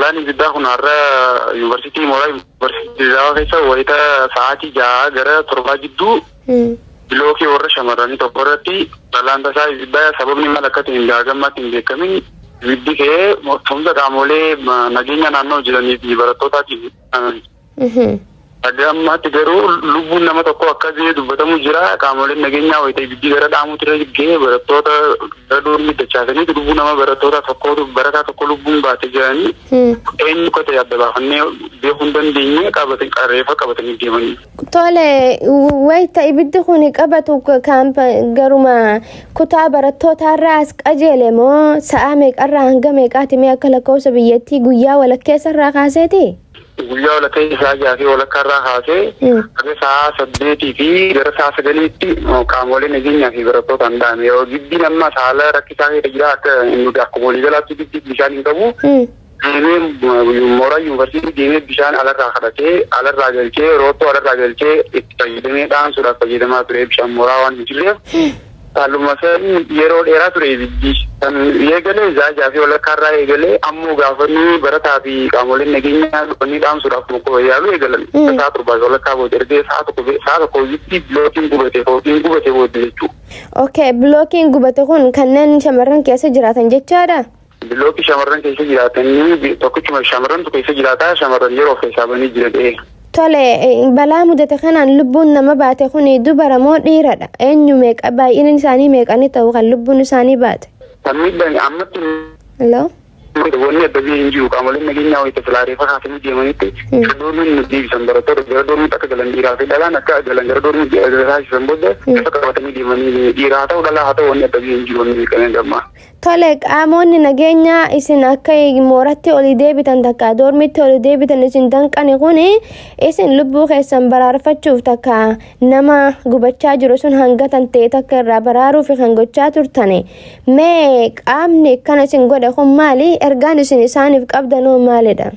Balaan ibiddaa kun har'a yuunivarsiitii mooraa yuunivarsiitii Dirre keessa wayita sa'aatii 6 gara 7 jidduu bilookii warra shamarranii tokko irratti balaan tasaa ibiddaa sababni maal akka ta'e hanga ammaatti hin beekamin ibiddi ka'ee tumsa qaamolee nageenya naannoo jiranii fi barattootaatiin. Haga ammaatti garuu lubbuun nama tokko akka ga'ee dubbatamu jira. Qaamoleen nageenyaa wayita ibiddi gara dhaamuutti irra ga'ee barattoota gara doormii dachaasanii lubbuu nama barattoota tokkootu barataa tokko lubbuun baate jiranii eenyu akka ta'e adda baafannee beekuu hin dandeenye qabatanii reeffa qabatanii deemanii. Tole, wayita ibiddi kun qabatu garuma kutaa barattootaarraa as qajeele moo sa'a meeqarraa hanga meeqaati mee akka lakkoofsa biyyattii guyyaa walakkeessarraa kaaseeti? Guyyaa walakkaa isaa 6 fi walakkaarraa kaasee haga sa'a 8 fi gara sa'a 9tti qaamolee nageenyaa fi barattootaan dhahame. Yeroo gibbiin amma haala rakkisaa keessa jira, akka nuti akkuma waliigalaatti gibbii bishaan hin qabu. Deemee mooraa yuunivarsiitii deemee bishaan alarraa kadhatee alarraa galchee, roottoo alarraa galchee itti fayyadamee dhaamsuudhaaf fayyadamaa ture, bishaan mooraa waan hin jirreef. Haaluma san yeroo dheeraa ture ibiddi. Kan eegalee sa'a 6 fi walakkaarraa eegalee ammoo gaafanii barataa fi qaamoleen nageenyaa dhufanii dhaamsuudhaaf mukkoo yaaluu eegalan. Sa'a 7 fi walakkaa booda, ergee sa'a 1 ibiddi bilookiin gubate, fooqiin gubate booda jechuudha. Okay, bilookiin gubate kun kanneen shamarran keessa jiraatan jechaadha? Bilookii shamarran keessa jiraatanii tokkichuma shamarrantu keessa jiraata, shamarran yeroo keessaa banii jira. Tole, balaa mudate kanaan lubbuun nama baate kun dubara moo dhiiradha? Eenyu, meeqa, baay'inni isaanii meeqani ta'u kan lubbuun isaanii baate? Kan miidhan ammatti Hello? wanni adda biyya hin jiru. Qaamoleen nageenyaa wayita silaa reeffa kaasanii deemanitti gara doormiin nu deebisan, barattoota gara doormiitti akka galan, dhiiraa fi dhalaan akka galan gara doormii taasisan booda reeffa qabatanii deemanii, dhiiraa haa ta'u dhalaa haa ta'u wanni adda biyya hin jiru, wanni beekamee gammaa. Tole, qaamonni nageenyaa isin akka mooratti olii deebitan takka doormitti olii deebitan isin danqani kun isin lubbuu keessan baraarfachuuf takka nama gubachaa jiru sun hanga tan ta'e takka irraa baraaruuf kan gochaa turtane. Mee qaamni kana isin godhe kun maali? Ergaan isin isaaniif qabdanoo maalidha?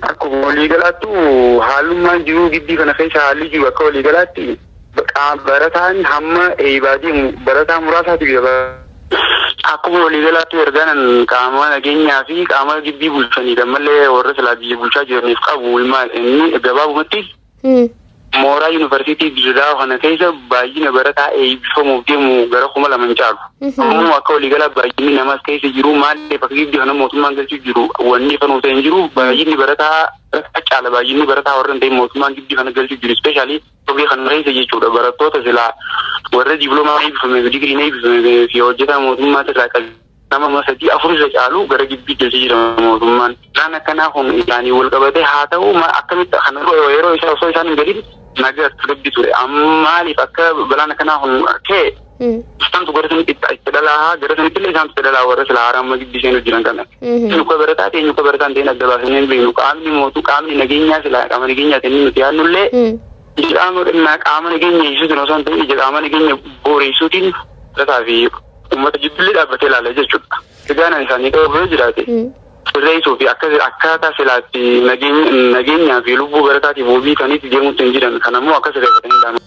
Akkuma waliigalaattu haalummaan jiruu gibbii kana keessa haalli jiru akka waliigalaatti barataan hamma eeybaa deemu barataa muraasaatiif. Akkuma waliigalaatti ergaan qaama nageenyaa fi qaama gibbii bulchanii ammallee warra silaa biyya bulchaa jiraniif qabu inni gabaabumatti mooraa yuunivarsiitii Dirre kana keessa baay'ina barataa eebbifamuuf deemu gara 2000 hin caalu. Ammoo akka waliigalaa baay'inni namaas keessa jiru maaliif akka gibbii kana mootummaan galchuu jiru wanni ifa nuuf ta'e hin jiru. Baay'inni barataa caala, baay'inni barataa warra hin ta'in mootummaan gibbii kana galchuu jiru, especially hojii kana keessa jechuudha, barattoota silaa warra diploomaa eebbifame fi digiriin eebbifame fi hojjetaa mootummaa irraa qabu nama sadii afur irra caalu gara gibbii galchee jira mootummaan. Isaan akkanaa kun isaanii wal qabatee haa ta'u, akkamitti kana yeroo isaa osoo isaan hin galin nagaa tasgabbii ture. Maaliif akka balaan akkanaa kun ka'e isaantu gara sanitti itti dhalaa, gara sanitti illee isaantu itti dhalaa, warra silaa haaraa amma gibbii seenuu jiran kana. Eenyu akka barataa ta'e, eenyu akka barataa hin ta'in adda baasnee hin beeknu. Qaamni mootuu, qaamni nageenyaa, silaa qaama nageenyaa ta'e nuti yaadnullee qaama nageenya ibsuutiin osoo hin ta'in ija qaama nageenya booreessuutiin barataa fi uummata jidduullee dhaabbatee ilaala jechuudha. Egaan isaanii qabu yoo jiraate sirreessuu fi akka akkaataa silaatti nageenyaa fi lubbuu barataatiif wabii ta'anitti deemuutti hin jiran. Kanammoo akka sirreeffatanii ilaalu.